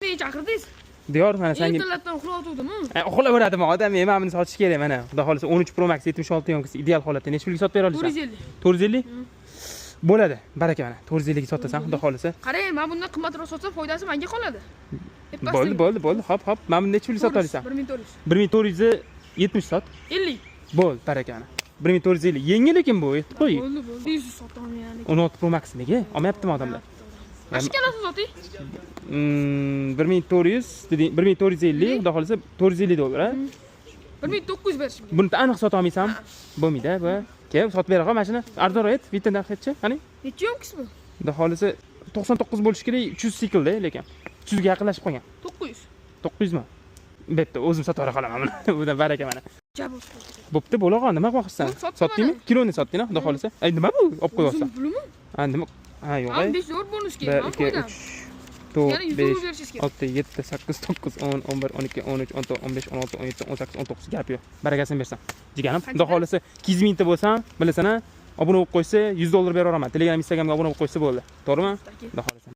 Nega chaqirdingiz? Diyor, mana sanga. Ertalabdan uxlayotgandimi? Uxlayveradimi odam? Mana buni sotish kerak mana. Xudo xohlasa, 13 Pro Max 76 ёмкость ideal holatda necha pulga sotib bera olasan? 450. 450? Bo'ladi. Baraka mana. 450 ga sotasan, xudo xohlasa. Qarang, men bundan qimmatroq sotsam, foydasi menga qoladi. Bo'ldi, bo'ldi, bo'ldi. Hop, hop. Mana buni necha pulga sota olasan? 1400. 1470 sot. 50. Bo'ldi, baraka mana. 1450. Yengil lekin bu, aytib qo'y. Bo'ldi, bo'ldi. 500 sotaman. 16 Pro Max nega? Olmayaptimi odamlar? Mana ikkalasini soting. 1400 deding, 1450, xudo xohlasa 450 dollar, a? 1900 berishim kerak. Buni aniq sota olmaysanmi? Bo'lmaydi, bu. Kel, sotib bera qol mana shuni. Arzonroq ayt, bitta narx aytchi, qani? Necha ёмкость bu? Xudo xohlasa 99 bo'lishi kerak, 300 siklda lekin. 300 ga yaqinlashib qolgan. 900. 900 mi? Bo'pti, o'zim sotib yuboraman buni. Bundan baraka mana. Javob. Bo'pti, bo'la qol, nima qilmoqchisan? Bo'ldi, sotdim Sotdingmi? mana. Kiloni sotding, xudo xohlasa. Ay, nima bu? Olib qo'yapsan. O'zim pulimi? Ha, nima? Ha, yo'q. Ham 5 dollar bonus 1 kerak, ham 2 foydam. 3 4 Yana 100 5 dollar berishingiz kerak. 6 7 8 9 10 11 12 13 14 15 16 17 18 19, gap yo'q. Barakasini bersam. Jigarim, xudo Qanchadan? xohlasa 200 mingta bo'lsam, bilasan, obuna bo'lib qo'ysa 100 dollar beraveraman. Telegram, Instagramga obuna bo'lib qo'ysa bo'ldi. To'g'rimi? Taki. Xudo xohlasa.